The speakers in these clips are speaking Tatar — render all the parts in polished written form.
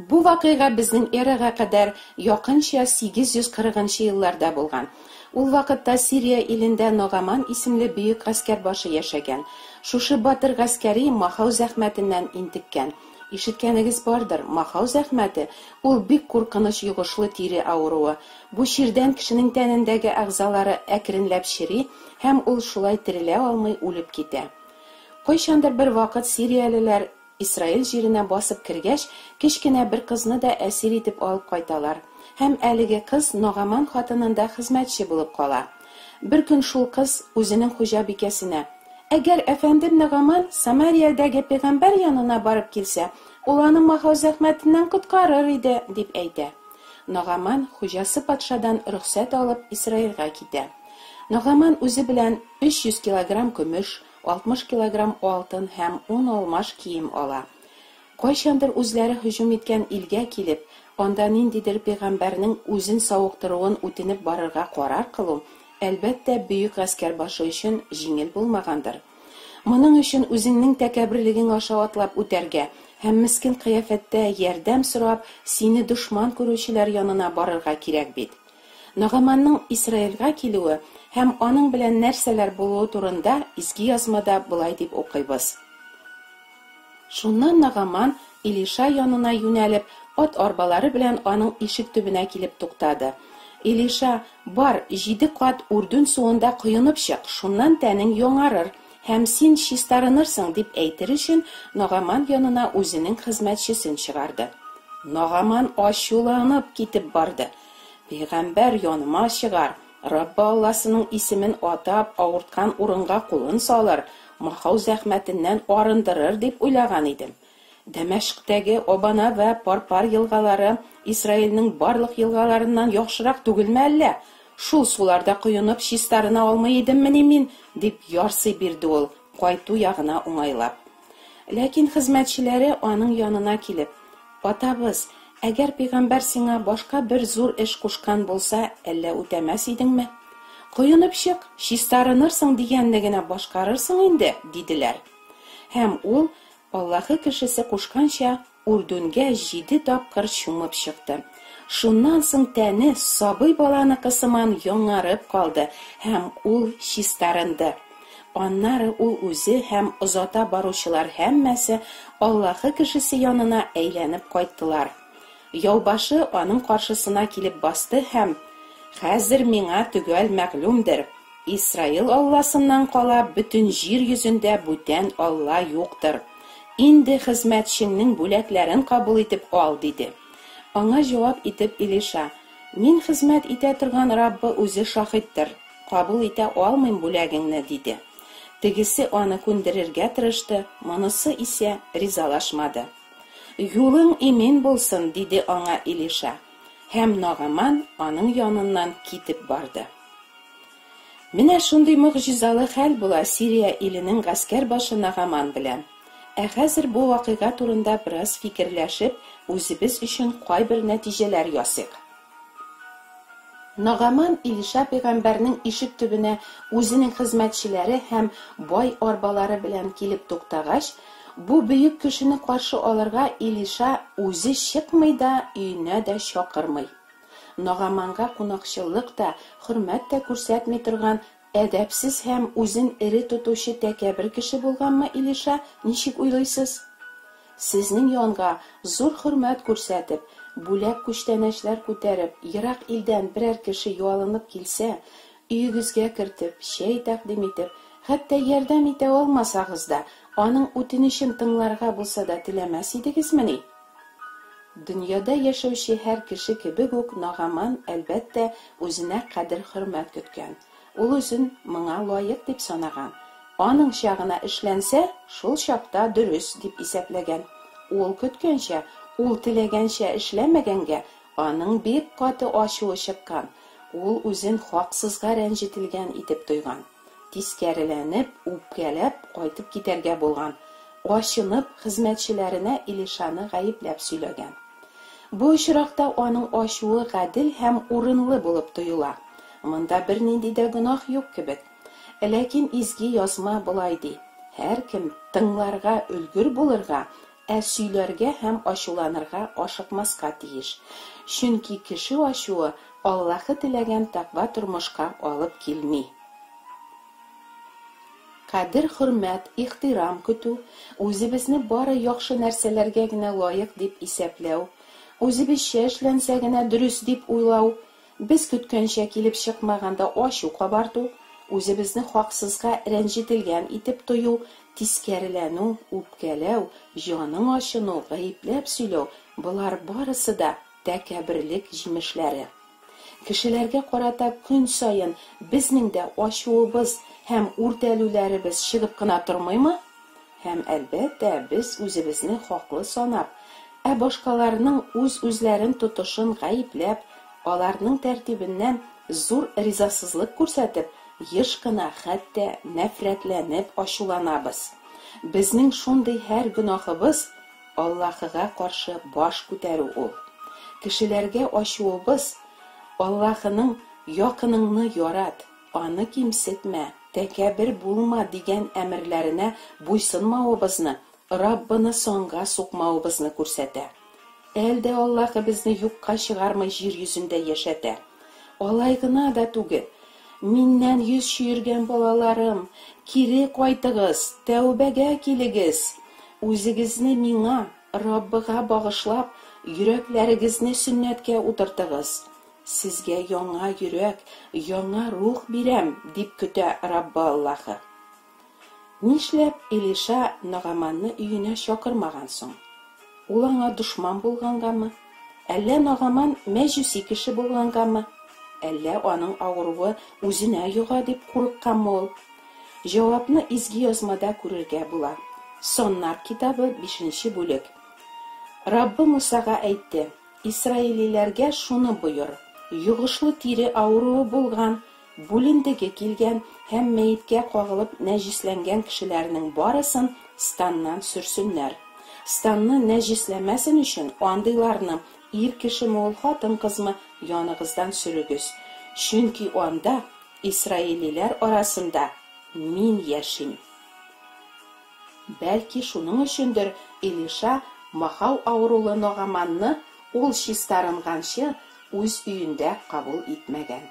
Бу вакыйга безнең эрага кадәр якынча 840 нчы елларда булган. Ул вакытта Сирия илендә Ногаман исемле бөек гаскәр башы яшәгән. Шушы батыр гаскәри махау зәхмәтеннән интеккән. Ишеткәнегез бардыр, махау зәхмәте, ул бик куркыныч йогышлы тире авыруы. Бу чирдән кешенең тәнендәге әгъзалары әкренләп чери һәм ул шулай терелә алмый үлеп китә. Кайчандыр бер вакыт сириялеләр Исраил җиренә басып кергәч, кечкенә бер кызны да әсир итеп алып кайталар. Һәм әлеге кыз Ногаман хатынында хезмәтче булып кала. Бер көн шул кыз үзенең хуҗабикәсенә, Әгәр әфәндем Ногаман Самариядәге пәйгамбәр янына барып килсә, ул аны махау зәхмәтеннән коткарыр иде, дип әйтә. Ногаман, хуҗасы патшадан рөхсәт алып, Исраилгә китә. Ногаман үзе белән 300 килограмм көмеш, 60 килограмм алтын һәм ун алмаш кием ала. Кайчандыр үзләре һөҗүм иткән илгә килеп, анда ниндидер пәйгамбәрнең үзен савыктыруын үтенеп барырга карар кылу, әлбәттә, бөек гаскәр башы өчен җиңел булмагандыр. Моның өчен үзеңнең тәкәбберлегең аша атлап үтәргә һәм мескен кыяфәттә ярдәм сорап, сине дошман күрүчеләр янына барырга кирәк бит. Нагаманның Исраилгә килүе һәм аның белән нәрсәләр булуы турында Изге Язмада болай дип укыйбыз. Шуннан Нагаман, Илиша янына юнәлеп, ат арбалары белән аның ишек төбенә килеп туктады. Илиша, Бар, җиде кат Үрдүн суында коенып чык, шуннан тәнең яңарыр, һәм син чистарынырсың, дип әйтер өчен, Нагаман янына үзенең хезмәтчесен чыгарды. Нагаман ачуланып китеп барды. Пәйгамбәр яныма чыгар, Раббы Алласының исемен атап, авырткан урынга кулын салыр, махау зәхмәтеннән арындырыр дип уйлаган идем. Дәмәшкътәге Абана вә Парпар елгалары Исраилнең барлык елгаларыннан яхшырак түгелме әллә? Шул суларда коенып чистарына алмый идеммени мин? дип ярсый бирде ул, кайту ягына уңайлап. Ләкин хезмәтчеләре аның янына килеп, Атабыз, әгәр пәйгамбәр сиңа башка бер зур эш кушкан булса, әллә үтәмәс идеңме? Коенып чык, чистарынырсың дигәнне генә башкарырсың инде, диделәр. Һәм ул, Аллаһы кешесе кушканча, Үрдүнгә җиде тапкыр чумып чыкты. Шуннан соң тәне сабый баланыкы сыман яңарып калды һәм ул чистарынды. Аннары ул үзе һәм озата баручылар һәммәсе Аллаһы кешесе янына әйләнеп кайттылар. Яубашы аның каршысына килеп басты һәм, Хәзер миңа төгәл мәгълүмдер, Исраил Алласыннан кала бөтен җир йөзендә бүтән Алла юктыр. Инде хезмәтчеңнең бүләкләрен кабул итеп ал, диде. Аңа җавап итеп Илиша, Мин хезмәт итә торган Раббы үзе шаһиттыр, кабул итә алмыйм бүләгеңне, диде. Тегесе аны күндерергә тырышты, монысы исә ризалашмады. Юлың имин булсын, диде аңа Илиша, һәм Нагаман аның яныннан китеп барды. Менә шундый могҗизалы хәл була Сирия иленең гаскәр башы Нагаман белән. Ә хәзер бу вакыйга турында бераз фикерләшеп, үзебез өчен кайбер нәтиҗәләр ясыйк. Нагаман Илиша пәйгамбәрнең ишек төбенә үзенең хезмәтчеләре һәм бай арбалары белән килеп туктагач, бу бөек кешене каршы алырга Илиша үзе чыкмый да, өенә дә чакырмый. Нагаманга кунакчыллык та, хөрмәт тә күрсәтми торган әдәпсез һәм үзен эре тотучы тәкәббер кеше булганмы Илиша, ничек уйлыйсыз? Сезнең янга, зур хөрмәт күрсәтеп, бүләк-күчтәнәчләр күтәреп, ерак илдән берәр кеше ялынып килсә, өегезгә кертеп, чәй тәкъдим итеп, хәтта ярдәм итә алмасагыз да, аның үтенечен тыңларга булса да теләмәс идегезмени? Дөньяда яшәүче һәр кеше кебек үк Нагаман, әлбәттә, үзенә кадер-хөрмәт көткән. Ул үзен моңа лаек дип санаган. Аныңча гына эшләнсә, шул чакта дөрес дип исәпләгән. Ул көткәнчә, ул теләгәнчә эшләмәгәнгә, аның бик каты ачуы чыккан, ул үзен хаксызга рәнҗетелгән итеп тойган. Тискәреләнеп, үпкәләп кайтып китәргә булган. Ачынып, хезмәтчеләренә Илишаны гаепләп сөйләгән. Бу очракта аның ачуы гадел һәм урынлы булып тоела. Монда бернинди дә гөнаһ юк кебек. Ләкин Изге Язма болай ди, Һәркем тыңларга өлгер булырга, ә сөйләргә һәм ачуланырга ашыкмаска тиеш. Чөнки кеше ачуы Аллаһы теләгән тәкъва тормышка алып килми. Кадер-хөрмәт, ихтирам көтү, үзебезне бары яхшы нәрсәләргә генә лаек дип исәпләү, үзебезчә эшләнсә генә дөрес дип уйлау, без көткәнчә килеп чыкмаганда ачу кабарту, үзебезне хаксызга рәнҗетелгән итеп тою, тискәреләнү, үпкәләү, җаның ачыну, гаепләп сөйләү, болар барысы да тәкәбберлек җимешләре. Кешеләргә карата көн саен безнең дә ачуыбыз һәм үртәлүләребез чыгып кына тормыймы? Һәм, әлбәттә, без үзебезне хаклы санап, ә башкаларның үз-үзләрен тотышын гаепләп, аларның тәртибеннән зур ризасызлык күрсәтеп, еш кына хәтта нәфрәтләнеп ачуланабыз. Безнең шундый һәр гөнаһыбыз Аллаһыга каршы баш күтәрү ул. Кешеләргә ачуыбыз Аллаһының якыныңны ярат, аны кимсетмә, тәкәббер булма дигән әмерләренә буйсынмавыбызны, Раббыны санга сукмавыбызны күрсәтә. Әл дә Аллаһы безне юкка чыгармый җир йөзендә яшәтә. Алай гына да түгел, Миннән йөз чөергән балаларым, кире кайтыгыз, тәүбәгә килегез! Үзегезне миңа, Раббыга багышлап, йөрәкләрегезне сөннәткә утыртыгыз. Сезгә яңа йөрәк, яңа рух бирәм, дип көтә Раббы Аллаһы. Нишләп Элиша Нагаманны өенә чакырмаган соң? Ул аңа дошман булгангамы? Әллә Нагаман мәҗүси кеше булгангамы? Әллә аның авыруы үзенә йога дип курыкканмы ул? Җавапны Изге Язмада күрергә була. Саннар китабы, бишенче бүлек. Раббы Мусага әйтте, Исраилиләргә шуны боер, йогышлы тире авыруы булган, Бүлендеге килгән һәм мәеткә кагылып нәҗесләнгән кешеләрнең барысын станнан сөрсеннәр. Станны нәҗесләмәсен өчен андыйларны, ир кешеме ул, хатын-кызмы, яныгыздан сөрегез. Чөнки анда, исраилиләр арасында, Мин яшим. Бәлки шуның өчендер Элиша махау авырулы Нагаманны ул чистарынганчы үз өендә кабул итмәгән.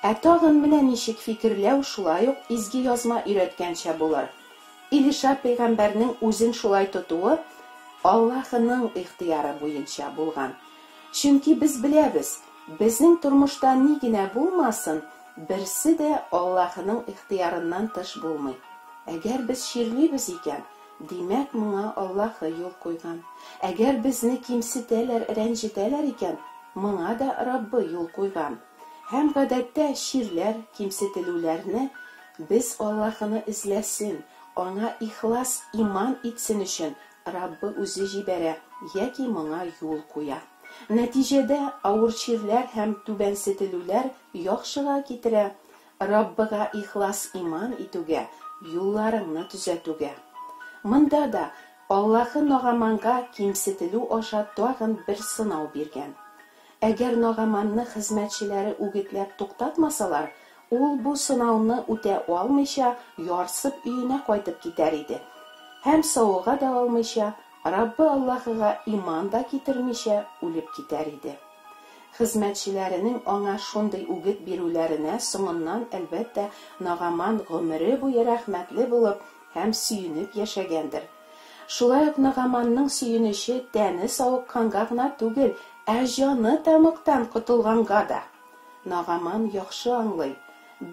Ә тагын менә ничек фикерләү шулай ук Изге Язма өйрәткәнчә булыр, Илиша пәйгамбәрнең үзен шулай тотуы Аллаһының ихтыяры буенча булган. Чөнки без беләбез, безнең тормышта ни генә булмасын, берсе дә Аллаһының ихтыярыннан тыш булмый. Әгәр без чирлибез икән, димәк, моңа Аллаһы юл куйган. Әгәр безне кимсетәләр, рәнҗетәләр икән, моңа да Раббы юл куйган. Һәм гадәттә чирләр, кимсетелүләрне без Аллаһыны эзләсен, Аңа ихлас иман итсен өчен Раббы үзе җибәрә яки моңа юл куя. Нәтиҗәдә, авыр чирләр һәм түбәнсетелүләр яхшыга китерә, Раббыга ихлас иман итүгә, юлларыңны төзәтүгә. Монда да Аллаһы Нагаманга кимсетелү аша тагын бер сынау биргән. Әгәр Нагаманны хезмәтчеләре үгетләп туктатмасалар, ул бу сынауны үтә алмыйча, ярсып өенә кайтып китәр иде. Һәм савыга да алмыйча, Раббы Аллаһыга иман да китермичә үлеп китәр иде. Хезмәтчеләренең аңа шундый үгет бирүләренә соңыннан, әлбәттә, Нагаман гомере буе рәхмәтле булып һәм сөенеп яшәгәндер. Шулай ук Нагаманның сөенече тәне савыкканга гына түгел, ә җаны тәмугтан котылганга да. Нагаман яхшы аңлый,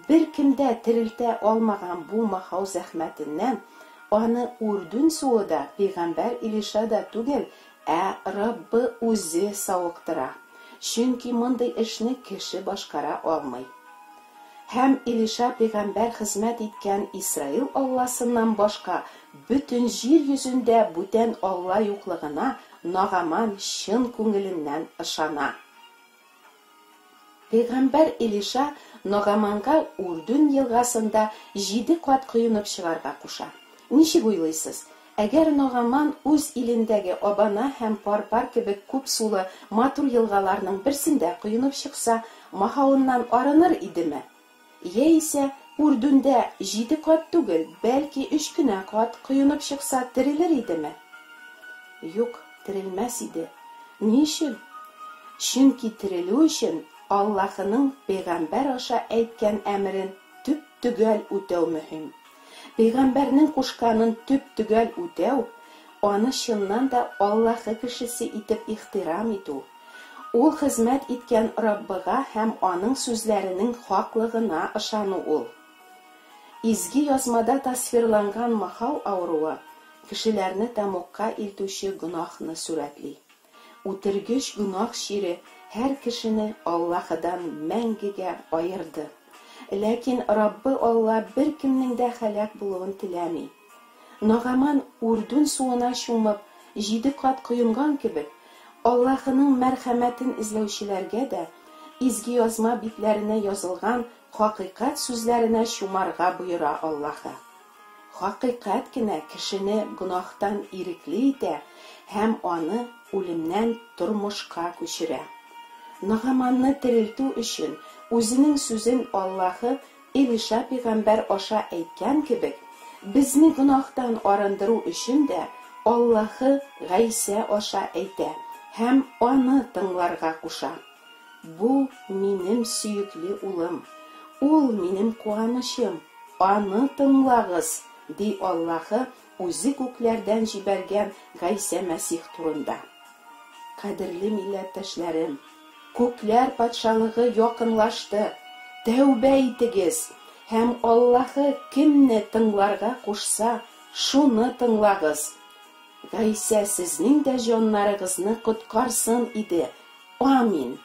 беркем дә терелтә алмаган бу махау зәхмәтеннән аны Үрдүн суы да, пәйгамбәр Илиша да түгел, Ә Раббы үзе савыктыра, чөнки мондый эшне кеше башкара алмый. Һәм Элиша пәйгамбәр хезмәт иткән Исраил Алласыннан башка бөтен җир йөзендә бүтән Алла юклыгына Нагаман чын күңеленнән ышана. Пәйгамбәр Элиша Нагаманга Үрдүн елгасында җиде кат коенып чыгарга куша. Ничек уйлыйсыз, әгәр Нагаман үз илендәге Абана һәм Парпар кебек күп сулы матур елгаларның берсендә коенып чыкса, махавыннан арыныр идеме? Яисә Үрдүндә җиде кат түгел, бәлки өч кенә кат коенып чыкса терелер идеме? Юк, терелмәс иде. Ни өчен? Чөнки терелү өчен Аллаһының пәйгамбәр аша әйткән әмерен төп-төгәл үтәү мөһим. Пәйгамбәрнең кушканын төп-төгәл үтәү, аны чыннан да Аллаһы кешесе итеп ихтирам итү, ул хезмәт иткән Раббыга һәм аның сүзләренең хаклыгына ышану ул. Изге Язмада тасвирланган махау авыруы кешеләрне тәмугка илтүче гөнаһны сурәтли. Үтергеч гөнаһ чире һәр кешене Аллаһыдан мәңгегә аерды. Ләкин Раббы Алла беркемнең дә һәлак булуын теләми. Нагаман Үрдүн суына чумып, җиде кат коенган кебек, Аллаһының мәрхәмәтен эзләүчеләргә дә Изге Язма битләренә язылган хакыйкать сүзләренә чумарга боера Аллаһы. Хакыйкать кенә кешене гөнаһтан ирекле итә һәм аны үлемнән тормышка күчерә. Нагаманны терелтү өчен Үзенең сүзен Аллаһы Элиша пигамбәр аша әйткән кебек, безне гөнаһтан арындыру өчен дә Аллаһы Гайсә аша әйтә һәм Аны тыңларга куша. Бу минем сөекле улым, ул минем куанычым, аны тыңлагыз, ди Аллаһы үзе күкләрдән җибәргән Гайсә Мәсих турында. Кадерле милләттәшләрем, күкләр Патшалыгы якынлашты, тәүбә итегез һәм Аллаһы кемне тыңларга кушса, шуны тыңлагыз. Гайсә сезнең дә җаннарыгызны коткарсын иде. Амин.